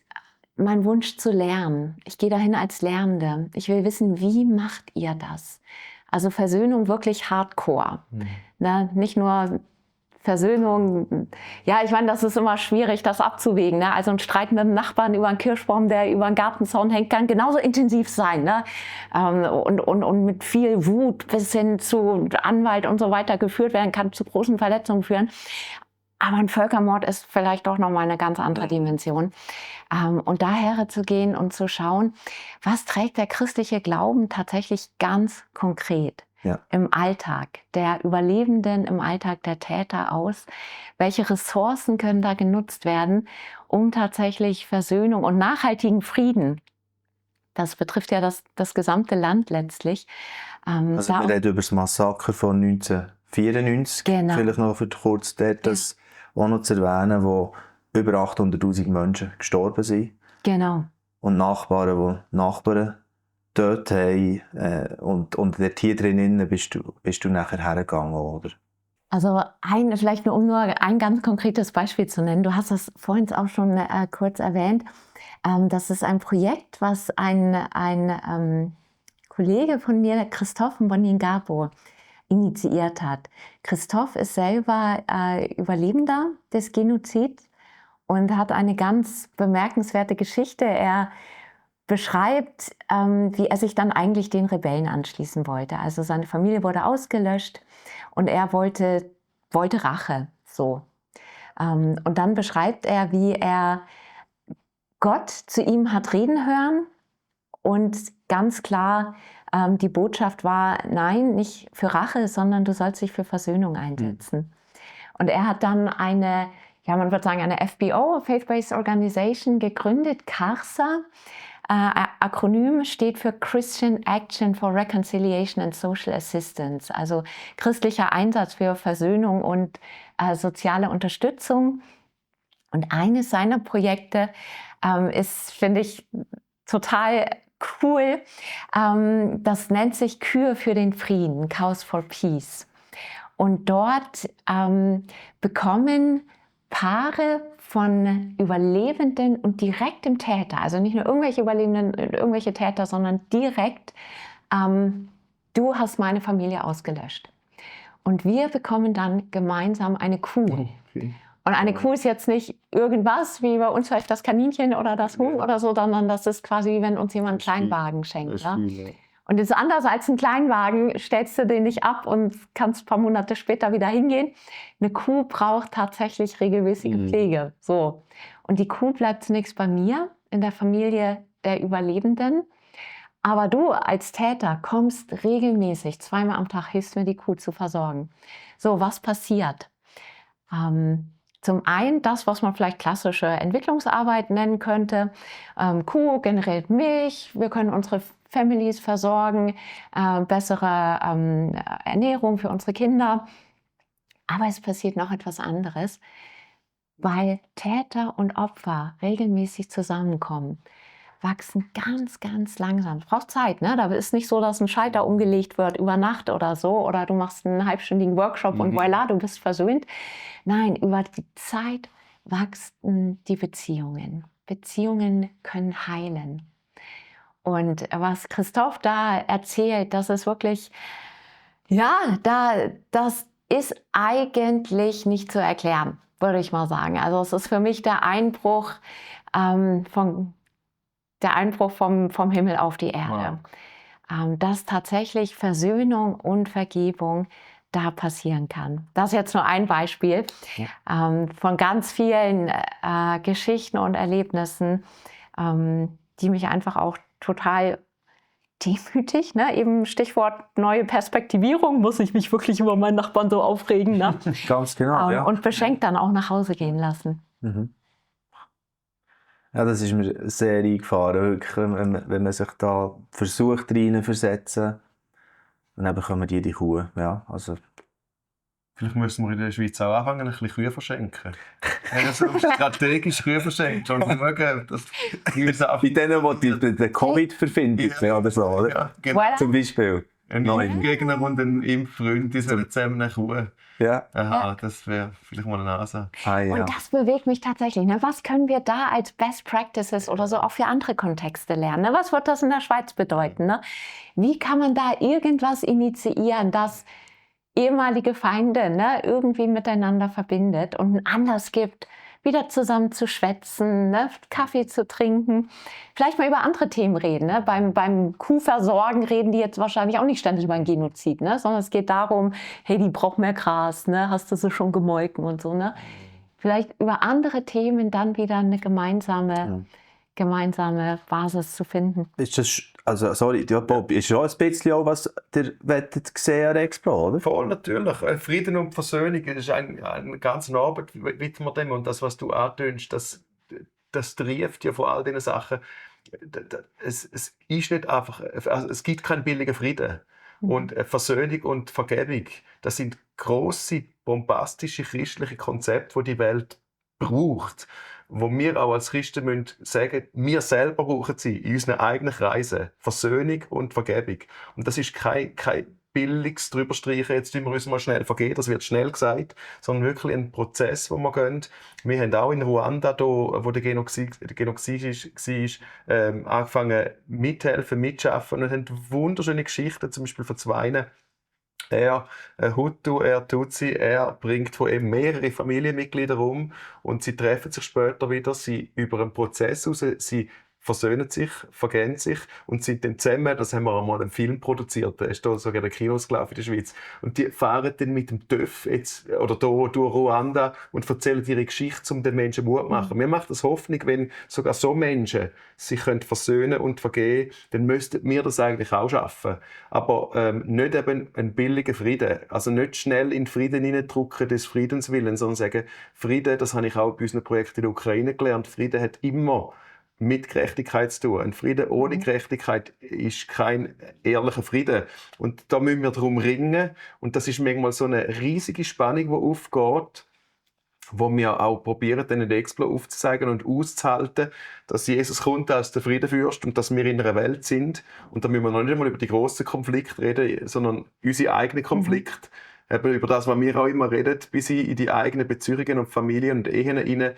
S1: mein Wunsch zu lernen. Ich gehe dahin als Lernende. Ich will wissen, wie macht ihr das? Also Versöhnung wirklich hardcore. Ne? Nicht nur Versöhnung, ja, ich meine, das ist immer schwierig, das abzuwägen. Ne? Also ein Streit mit dem Nachbarn über einen Kirschbaum, der über einen Gartenzaun hängt, kann genauso intensiv sein. Ne? Und mit viel Wut bis hin zu Anwalt und so weiter geführt werden, kann zu großen Verletzungen führen. Aber ein Völkermord ist vielleicht doch nochmal eine ganz andere Dimension. Und daher zu gehen und zu schauen, was trägt der christliche Glauben tatsächlich ganz konkret im Alltag der Überlebenden, im Alltag der Täter aus? Welche Ressourcen können da genutzt werden, um tatsächlich Versöhnung und nachhaltigen Frieden, das betrifft ja das gesamte Land letztlich.
S2: Also wir reden über das Massaker von 1994, vielleicht noch für kurz dort das auch noch zu erwähnen, wo über 800'000 Menschen gestorben sind.
S1: Genau.
S2: Und Nachbarn, die Nachbarn dort haben. Und dort hier drinnen bist du nachher hergegangen, oder?
S1: Also vielleicht nur, um nur ein ganz konkretes Beispiel zu nennen. Du hast das vorhin auch schon kurz erwähnt. Das ist ein Projekt, was ein Kollege von mir, Christoph Mbonyi-Ngabo, initiiert hat. Christoph ist selber Überlebender des Genozids und hat eine ganz bemerkenswerte Geschichte. Er beschreibt, wie er sich dann eigentlich den Rebellen anschließen wollte. Also seine Familie wurde ausgelöscht und er wollte Rache. So. Und dann beschreibt er, wie er Gott zu ihm hat reden hören und ganz klar die Botschaft war, nein, nicht für Rache, sondern du sollst dich für Versöhnung einsetzen. Und er hat dann eine FBO, Faith-Based Organization, gegründet, CARSA. Akronym steht für Christian Action for Reconciliation and Social Assistance, also christlicher Einsatz für Versöhnung und soziale Unterstützung. Und eines seiner Projekte ist, finde ich, total cool. Das nennt sich Kür für den Frieden, Cause for Peace. Und dort bekommen Paare von Überlebenden und direktem Täter, also nicht nur irgendwelche Überlebenden, irgendwelche Täter, sondern direkt, du hast meine Familie ausgelöscht. Und wir bekommen dann gemeinsam eine Kuh. Okay. Und eine Kuh ist jetzt nicht irgendwas, wie bei uns vielleicht das Kaninchen oder das Huhn oder so, sondern das ist quasi, wie wenn uns jemand einen Kleinwagen schenkt. Ja? Und das ist anders als ein Kleinwagen, stellst du den nicht ab und kannst ein paar Monate später wieder hingehen. Eine Kuh braucht tatsächlich regelmäßige Pflege. So. Und die Kuh bleibt zunächst bei mir in der Familie der Überlebenden. Aber du als Täter kommst regelmäßig, 2-mal am Tag, hilfst mir, die Kuh zu versorgen. So, was passiert? Zum einen das, was man vielleicht klassische Entwicklungsarbeit nennen könnte. Kuh generiert Milch, wir können unsere Families versorgen, bessere Ernährung für unsere Kinder. Aber es passiert noch etwas anderes, weil Täter und Opfer regelmäßig zusammenkommen, wachsen ganz, ganz langsam. Es braucht Zeit, ne? Da ist nicht so, dass ein Schalter umgelegt wird über Nacht oder so, oder du machst einen halbstündigen Workshop und voilà, du bist versöhnt. Nein, über die Zeit wachsen die Beziehungen. Beziehungen können heilen. Und was Christoph da erzählt, das ist wirklich, das ist eigentlich nicht zu erklären, würde ich mal sagen. Also es ist für mich der Einbruch vom Himmel auf die Erde. Wow. Dass tatsächlich Versöhnung und Vergebung da passieren kann. Das ist jetzt nur ein Beispiel von ganz vielen Geschichten und Erlebnissen, die mich einfach auch total demütig, ne? Eben Stichwort neue Perspektivierung, muss ich mich wirklich über meinen Nachbarn so aufregen. Ne?
S2: Ganz genau, ja.
S1: Und beschenkt dann auch nach Hause gehen lassen.
S2: Mhm. Ja, das ist mir sehr eingefahren, wirklich, wenn man sich da versucht reinzuversetzen, dann bekommen die Kuh. Ja, also.
S3: Vielleicht müssen wir in der Schweiz auch anfangen, ein bisschen Kühe verschenken. Also strategisch Kühe verschenken. Und mögen, das
S2: bei denen, die den Covid verfindet, oder so, oder?
S3: Ja, genau.
S2: Zum Beispiel.
S3: Ein Impfgegner und ein Impffreund, die sollen zusammen eine Kuh.
S2: Ja.
S3: Aha, das wäre vielleicht mal eine Ansage.
S2: Ah, ja.
S1: Und das bewegt mich tatsächlich. Ne? Was können wir da als Best Practices oder so auch für andere Kontexte lernen? Ne? Was wird das in der Schweiz bedeuten? Ne? Wie kann man da irgendwas initiieren, das ehemalige Feinde irgendwie miteinander verbindet und einen Anlass gibt, wieder zusammen zu schwätzen, Kaffee zu trinken, vielleicht mal über andere Themen reden. Ne? Beim Kuhversorgen reden die jetzt wahrscheinlich auch nicht ständig über ein Genozid, sondern es geht darum, hey, die braucht mehr Gras, hast du sie schon gemolken und so. Ne? Vielleicht über andere Themen dann wieder eine gemeinsame Basis zu finden.
S2: Ist das, also, sorry, ja, Bob, ist schon ein bisschen auch, was ihr wettet sehen an Expo, oder?
S3: Voll, natürlich. Frieden und Versöhnung ist eine ganze Arbeit, widmen wir dem. Und das, was du antönst, das trieft ja von all diesen Sachen. Es ist nicht einfach, also es gibt keinen billigen Frieden. Und Versöhnung und Vergebung, das sind grosse, bombastische christliche Konzepte, die die Welt braucht. Wo wir auch als Christen müssen sagen, wir selber brauchen sie in unseren eigenen Kreisen. Versöhnung und Vergebung. Und das ist kein billiges Drüberstreichen, jetzt tun wir uns mal schnell vergeben, das wird schnell gesagt, sondern wirklich ein Prozess, wo wir gehen. Wir haben auch in Ruanda, wo der Genozid war, angefangen mithelfen, mitschaffen und haben wunderschöne Geschichten, zum Beispiel von zwei. Er Hutu, er Tutsi, er bringt von ihm mehrere Familienmitglieder um und sie treffen sich später wieder, sie über einen Prozess raus, sie versöhnen sich, vergeben sich und sind dann zusammen, das haben wir einmal einen Film produziert, der ist da sogar in den Kinos gelaufen in der Schweiz, und die fahren dann mit dem TÜV jetzt, oder da durch Ruanda und erzählen ihre Geschichte, um den Menschen Mut zu machen. Mir macht das Hoffnung, wenn sogar so Menschen sich versöhnen und vergeben, dann müssten wir das eigentlich auch schaffen. Aber nicht eben einen billigen Frieden, also nicht schnell in Frieden hineindrücken des Friedens willen, sondern sagen, Frieden, das habe ich auch bei unseren Projekten in der Ukraine gelernt, Frieden hat immer mit Gerechtigkeit zu tun. Ein Frieden ohne Gerechtigkeit ist kein ehrlicher Frieden. Und da müssen wir darum ringen. Und das ist manchmal so eine riesige Spannung, die aufgeht, wo wir auch probieren, den Explo aufzuzeigen und auszuhalten, dass Jesus kommt als der Friedenfürst und dass wir in einer Welt sind. Und da müssen wir noch nicht einmal über die grossen Konflikte reden, sondern unsere eigenen Konflikte. Eben über das, was wir auch immer reden, bis in die eigenen Beziehungen und Familien und Ehen hinein,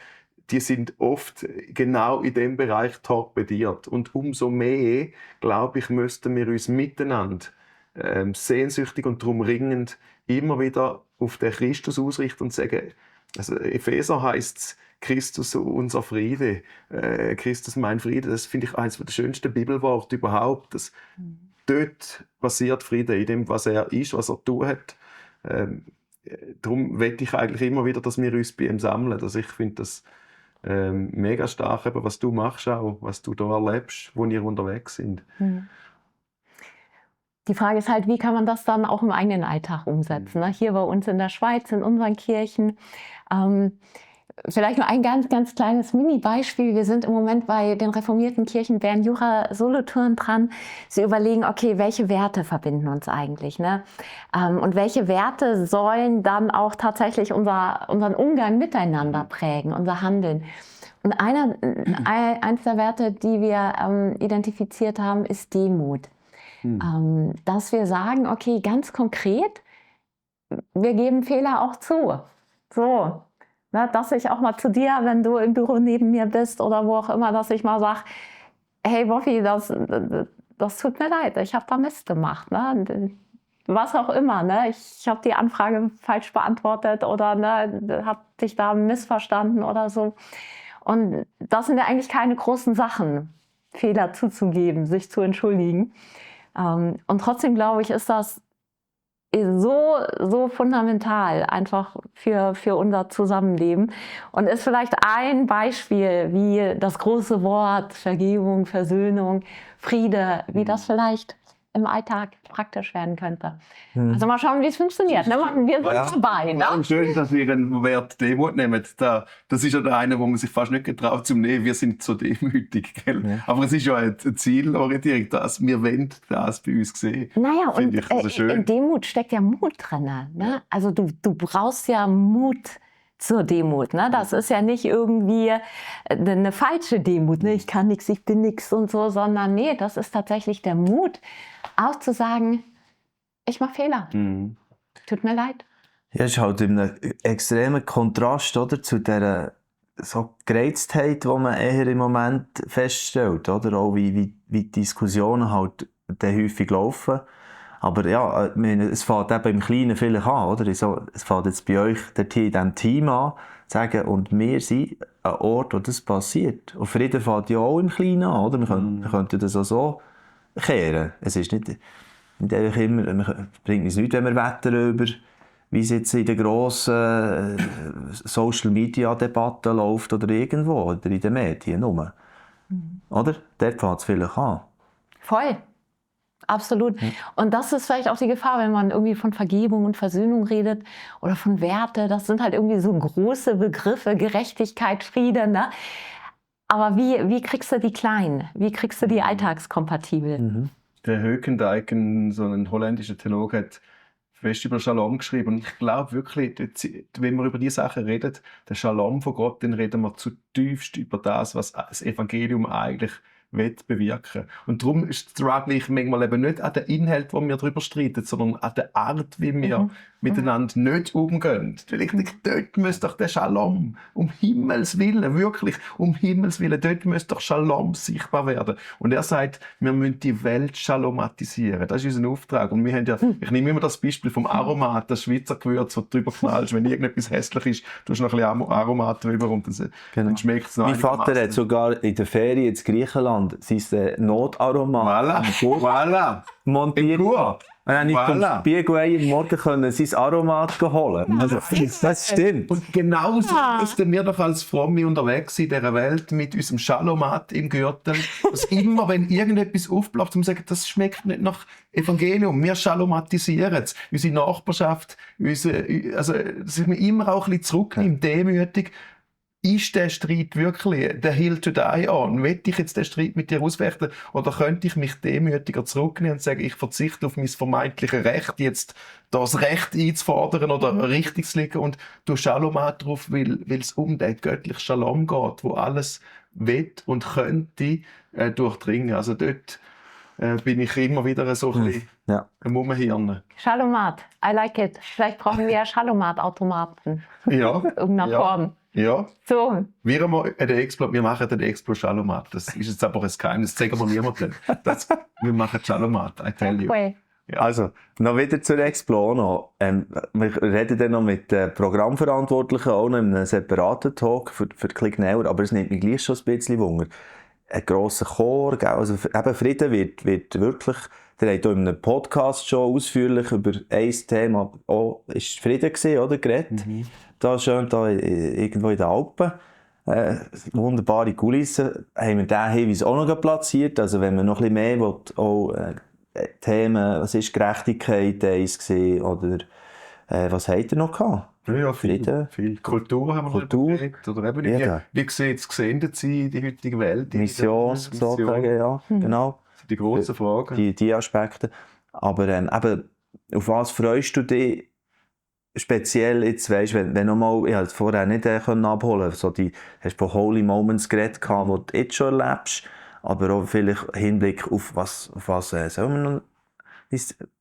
S3: die sind oft genau in dem Bereich torpediert. Und umso mehr, glaube ich, müssten wir uns miteinander sehnsüchtig und darum ringend immer wieder auf den Christus ausrichten und sagen, also Epheser heisst es, Christus unser Friede, Christus mein Friede. Das finde ich eines der schönsten Bibelworte überhaupt. Dort passiert Friede, in dem, was er ist, was er tun hat. Darum wette ich eigentlich immer wieder, dass wir uns bei ihm sammeln. Also ich finde das mega stark, eben, was du machst auch, was du da erlebst, wo ihr unterwegs sind.
S1: Die Frage ist halt, wie kann man das dann auch im eigenen Alltag umsetzen? Ne? Hier bei uns in der Schweiz, in unseren Kirchen. Vielleicht nur ein ganz, ganz kleines Mini-Beispiel. Wir sind im Moment bei den reformierten Kirchen Bern-Jura Solothurn dran. Sie überlegen, okay, welche Werte verbinden uns eigentlich? Ne? Und welche Werte sollen dann auch tatsächlich unseren Umgang miteinander prägen, unser Handeln? Und eins der Werte, die wir identifiziert haben, ist Demut. Dass wir sagen, okay, ganz konkret, wir geben Fehler auch zu. So. Ne, dass ich auch mal zu dir, wenn du im Büro neben mir bist oder wo auch immer, dass ich mal sage, hey Woffi, das tut mir leid, ich habe da Mist gemacht. Ne? Was auch immer, ne? Ich habe die Anfrage falsch beantwortet oder habe dich da missverstanden oder so. Und das sind ja eigentlich keine großen Sachen, Fehler zuzugeben, sich zu entschuldigen. Und trotzdem glaube ich, ist das so fundamental einfach für unser Zusammenleben und ist vielleicht ein Beispiel, wie das große Wort Vergebung, Versöhnung, Friede, wie das vielleicht im Alltag praktisch werden könnte. Also mal schauen, wie es funktioniert. Ne? Wir sind dabei. Ne?
S3: Und schön, dass wir den Wert Demut nehmen. Das ist ja der eine, wo man sich fast nicht getraut zu nehmen. Wir sind so demütig. Gell? Ja. Aber es ist ja eine Zielorientierung, dass wir wollen das bei uns sehen.
S1: Naja, und in Demut steckt ja Mut drin. Ne? Also du brauchst ja Mut zur Demut. Ne? Das ist ja nicht irgendwie eine falsche Demut. Ne? Ich kann nichts, ich bin nichts und so, sondern nee, das ist tatsächlich der Mut, auch zu sagen, Ich mache Fehler. Tut mir leid.
S2: Ja, es ist halt in einem extremen Kontrast, oder, zu dieser so Gereiztheit, die man eher im Moment feststellt, oder? Auch wie die Diskussionen halt dann häufig laufen. Aber ja, ich meine, es fängt eben im Kleinen vielleicht an, oder? Es fängt jetzt bei euch dort hier in diesem Team an, zu sagen, und wir sind ein Ort, wo das passiert. Und Frieden fängt ja auch im Kleinen an, oder? Wir könnten das auch so kehren. Es ist nicht einfach immer, es bringt uns nichts, wenn wir wettern über, wie es jetzt in den grossen Social-Media-Debatten läuft oder irgendwo, oder in den Medien nur. Oder? Dort fängt es vielleicht an.
S1: Voll. Absolut. Und das ist vielleicht auch die Gefahr, wenn man irgendwie von Vergebung und Versöhnung redet oder von Werte. Das sind halt irgendwie so große Begriffe, Gerechtigkeit, Friede. Ne? Aber wie kriegst du die klein? Wie kriegst du die alltagskompatibel?
S3: Der Hökendijken, so ein holländischer Theologe, hat fest über Shalom geschrieben. Und ich glaube wirklich, wenn wir über diese Sachen reden, der Shalom von Gott, dann reden wir zutiefst über das, was das Evangelium eigentlich bewirken. Und darum struggle ich manchmal eben nicht an den Inhalt, wo wir darüber streiten, sondern an der Art, wie wir miteinander nicht umgehen. Weil ich denke, dort müsste doch der Shalom, um Himmels Willen, wirklich, um Himmels Willen, dort müsste doch Shalom sichtbar werden. Und er sagt, wir müssen die Welt shalomatisieren. Das ist unser Auftrag. Und wir haben ja, ich nehme immer das Beispiel vom Aromat, das Schweizer Gewürz, das du drüber knallst. Wenn irgendetwas hässlich ist, tust du noch ein bisschen Aromat drüber und dann schmeckt es noch.
S2: Mein Vater hat sogar in der Ferien in Griechenland sein Notaromat montiert. Und dann konnte ich vom Spiegel am Morgen sein Aromat holen. Also, das stimmt.
S3: Und genauso müssten wir doch als Fromme unterwegs in dieser Welt mit unserem Shalomat im Gürtel. Dass immer, wenn irgendetwas aufploppt, wir sagen, das schmeckt nicht nach Evangelium. Wir shalomatisieren es. Unsere Nachbarschaft, dass ich mich immer auch ein bisschen zurücknehme, demütig. Ist der Streit wirklich der Hill to die on? Will ich jetzt den Streit mit dir ausfechten? Oder könnte ich mich demütiger zurücknehmen und sagen, ich verzichte auf mein vermeintliches Recht, jetzt das Recht einzufordern oder richtig zu liegen und du Shalomat drauf, weil es um den göttlichen Shalom geht, wo alles will und könnte durchdringen. Also dort bin ich immer wieder so ein bisschen am Umhirnen.
S1: Shalomat, I like it. Vielleicht brauchen wir ja Shalomat-Automaten.
S3: Ja.
S1: Irgendeiner Form.
S3: Ja.
S1: So.
S3: Wir machen den Explo Shalomat. Das ist jetzt aber ein Geheimnis. Das zeigen wir niemandem. Wir machen Shalomat, I tell you.
S1: Okay.
S2: Ja. Also, noch wieder zur Explo noch. Wir reden dann noch mit den Programmverantwortlichen, auch noch in einem separaten Talk für Klick näher, aber es nimmt mich gleich schon ein bisschen Wunder. Ein grosser Chor, also eben Frieden wird wirklich, der hat auch in einem Podcast schon ausführlich über ein Thema, ist Frieden gewesen, oder, geredet. Da schön, da irgendwo in den Alpen. Wunderbare Kulissen. Haben wir diesen Hinweis auch noch platziert. Also wenn man noch ein bisschen mehr will, auch Themen, was ist Gerechtigkeit eins gewesen, oder was habt ihr noch gehabt?
S3: Ja, viel. Kultur haben wir
S2: Kultur.
S3: Überlegt, oder eben wie sieht es gesendet sein in die heutige Welt?
S2: Mission, sozusagen, ja, genau.
S3: Die grossen Fragen.
S2: Die Aspekte. Aber eben, auf was freust du dich speziell jetzt, weisst, wenn nochmal, ich habe es vorher nicht abholen, so hast du von Holy Moments geredet, die du jetzt schon erlebst, aber auch vielleicht Hinblick auf was sollen wir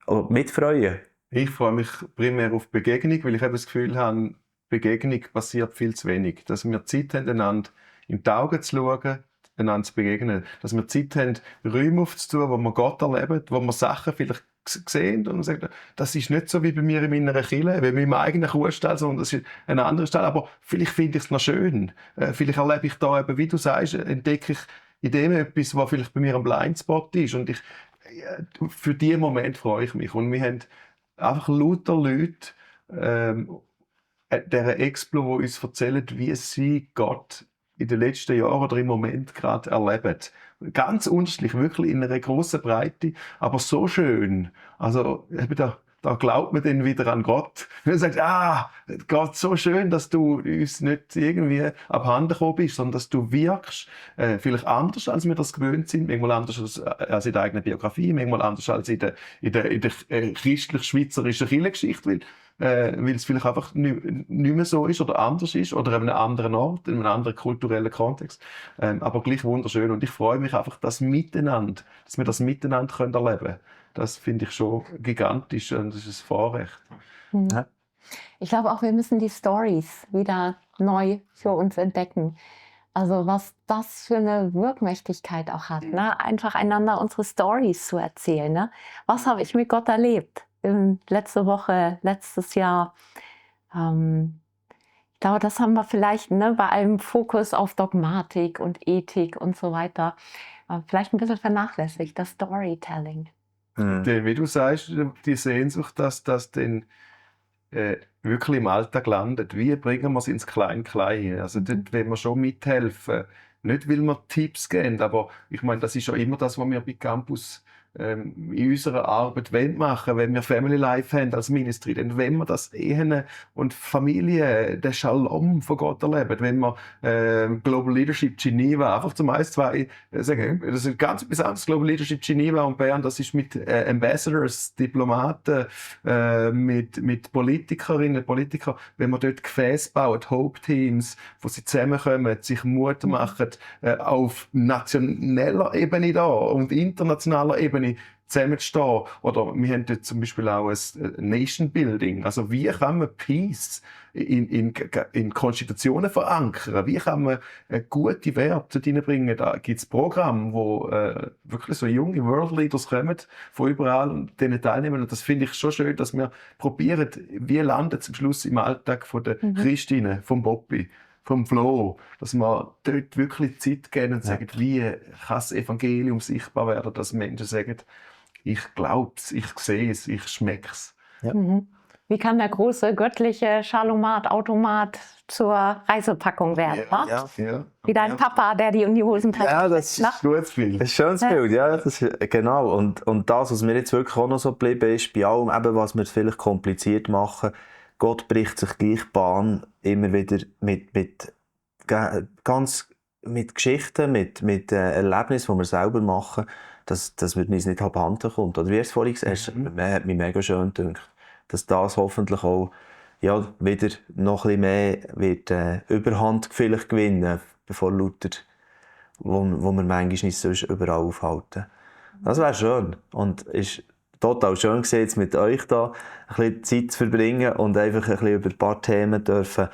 S2: noch mitfreuen?
S3: Ich freue mich primär auf Begegnung, weil ich eben das Gefühl habe, Begegnung passiert viel zu wenig. Dass wir Zeit haben, einander in die Augen zu schauen, einander zu begegnen. Dass wir Zeit haben, Räume aufzutun, wo wir Gott erleben, wo wir Sachen vielleicht sehen und man sagt, das ist nicht so wie bei mir in meiner Kirche, wie in meinem eigenen Ruhestall, sondern das ist ein anderer Stall, aber vielleicht finde ich es noch schön. Vielleicht erlebe ich da eben, wie du sagst, entdecke ich in dem etwas, was vielleicht bei mir ein Blindspot ist und für diesen Moment freue ich mich. Und wir haben einfach lauter Leute, dieser Explo, die uns erzählen, wie sie Gott in den letzten Jahren oder im Moment gerade erleben. Ganz unterschiedlich, wirklich in einer grossen Breite, aber so schön. Also, da glaubt man dann wieder an Gott. Wenn man sagt, Gott, so schön, dass du uns nicht irgendwie abhanden gekommen bist, sondern dass du wirkst, vielleicht anders, als wir das gewöhnt sind, manchmal anders als in der eigenen Biografie, manchmal anders als in der christlich-schweizerischen Kirchengeschichte, weil es vielleicht einfach nicht mehr so ist oder anders ist oder an einem anderen Ort, in einem anderen kulturellen Kontext. Aber gleich wunderschön. Und ich freue mich einfach, dass wir das miteinander erleben können. Das finde ich schon gigantisch und das ist ein Vorrecht.
S2: Ja.
S1: Ich glaube auch, wir müssen die Stories wieder neu für uns entdecken. Also was das für eine Wirkmächtigkeit auch hat, ne? Einfach einander unsere Stories zu erzählen. Ne? Was habe ich mit Gott erlebt? Letzte Woche, letztes Jahr. Ich glaube, das haben wir vielleicht, ne, bei einem Fokus auf Dogmatik und Ethik und so weiter vielleicht ein bisschen vernachlässigt, das Storytelling.
S3: Denn, wie du sagst, die Sehnsucht, dass das dann wirklich im Alltag landet. Wie bringen wir es ins Klein-Klein? Also dort wollen wir schon mithelfen. Nicht, weil wir Tipps geben, aber ich meine, das ist ja immer das, was wir bei Campus in unserer Arbeit machen, wenn wir Family Life haben als Ministry, dann wollen wir das Ehen und Familie, den Shalom von Gott erleben. Wenn wir Global Leadership Geneva, einfach zum 1, 2 sagen, das ist ganz etwas anderes. Global Leadership Geneva und Bern, das ist mit Ambassadors, Diplomaten, mit Politikerinnen, Politikern, wenn wir dort Gefäße bauen, Hope-Teams, wo sie zusammenkommen, sich Mut machen, auf nationaler Ebene da und internationaler Ebene zusammenzustehen. Oder wir haben dort zum Beispiel auch ein Nation Building. Also wie kann man Peace in Konstitutionen verankern? Wie kann man gute Werte hineinbringen? Da gibt es Programme, wo wirklich so junge World Leaders kommen, von überall und denen teilnehmen. Und das finde ich schon schön, dass wir probieren, wie landet es am Schluss im Alltag von der Christine, vom Bobby, vom Flo, dass wir dort wirklich Zeit geben und sagen, wie kann das Evangelium sichtbar werden, dass Menschen sagen, ich glaube es, ich sehe es, ich schmecke es.
S2: Ja.
S1: Wie kann der große göttliche Schalomat-Automat zur Reisepackung werden?
S3: Ja.
S1: Wie dein Papa, der die in die Hosentasche
S2: Ja, das ist
S3: ein gutes Bild.
S2: ein schönes Bild, ja, das ist, genau. Und das, was mir jetzt wirklich auch noch so geblieben ist, bei allem, eben, was wir vielleicht kompliziert machen, Gott bricht sich gleich Bahn immer wieder mit Geschichten, mit Erlebnissen, die wir selber machen, dass wir uns nicht abhanden kommt. Oder wie du es vorhin gesagt hast, hat mich mega schön gedacht, dass das hoffentlich auch wieder noch ein bisschen mehr wird, Überhand vielleicht gewinnen, bevor lauter, wo wir manchmal nicht sonst überall aufhalten. Das wäre schön. Und ist total schön gewesen, jetzt mit euch da ein bisschen Zeit zu verbringen und einfach ein bisschen über ein paar Themen dürfen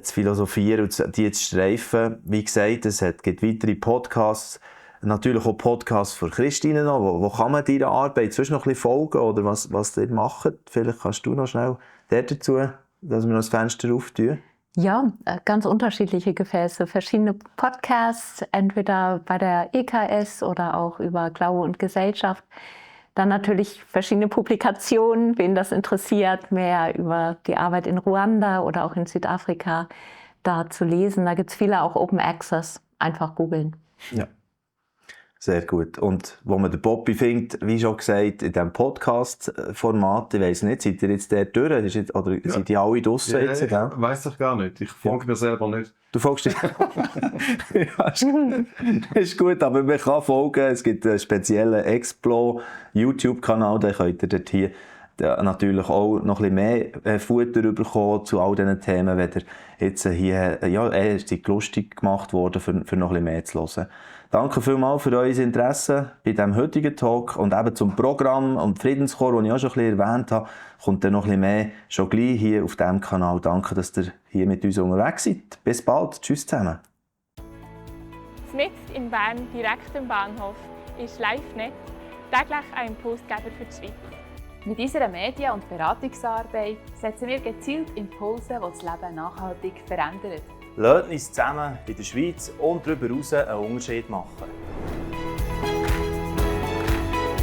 S2: zu philosophieren und die zu streifen. Wie gesagt, es gibt weitere Podcasts, natürlich auch Podcasts für Christine noch. Wo kann man deiner Arbeit sonst noch ein bisschen folgen oder was ihr macht? Vielleicht kannst du noch schnell dazu, dass wir noch das Fenster auftun.
S1: Ja, ganz unterschiedliche Gefäße, verschiedene Podcasts, entweder bei der EKS oder auch über Glaube und Gesellschaft. Dann natürlich verschiedene Publikationen, wen das interessiert, mehr über die Arbeit in Ruanda oder auch in Südafrika da zu lesen. Da gibt es viele auch Open Access, einfach googeln.
S2: Ja, sehr gut. Und wo man den Bobby findet, wie schon gesagt, in diesem Podcast-Format, ich weiss nicht, seid ihr jetzt dort durch? Oder seid ihr alle draussen jetzt?
S3: Ich weiss doch gar nicht. Ich folge mir selber nicht.
S2: Du folgst dir? Ja, ist gut, aber man kann folgen. Es gibt einen speziellen Explo-YouTube-Kanal, den könnt ihr dort hier natürlich auch noch ein bisschen mehr Futter bekommen zu all diesen Themen, wenn ihr jetzt hier, es ist lustig gemacht worden, für noch ein bisschen mehr zu hören. Danke vielmals für euer Interesse bei diesem heutigen Talk und eben zum Programm und Friedenschor, das ich auch schon ein bisschen erwähnt habe, kommt dann noch ein bisschen mehr schon gleich hier auf diesem Kanal. Danke, dass ihr hier mit uns unterwegs seid. Bis bald. Tschüss zusammen.
S4: Mitten in Bern, direkt am Bahnhof, ist LiveNet, täglich ein Impulsgeber für die Schweiz.
S5: Mit unserer Medien- und Beratungsarbeit setzen wir gezielt Impulse, die das Leben nachhaltig verändern.
S2: Lasst uns zusammen in der Schweiz und darüber hinaus einen Unterschied machen.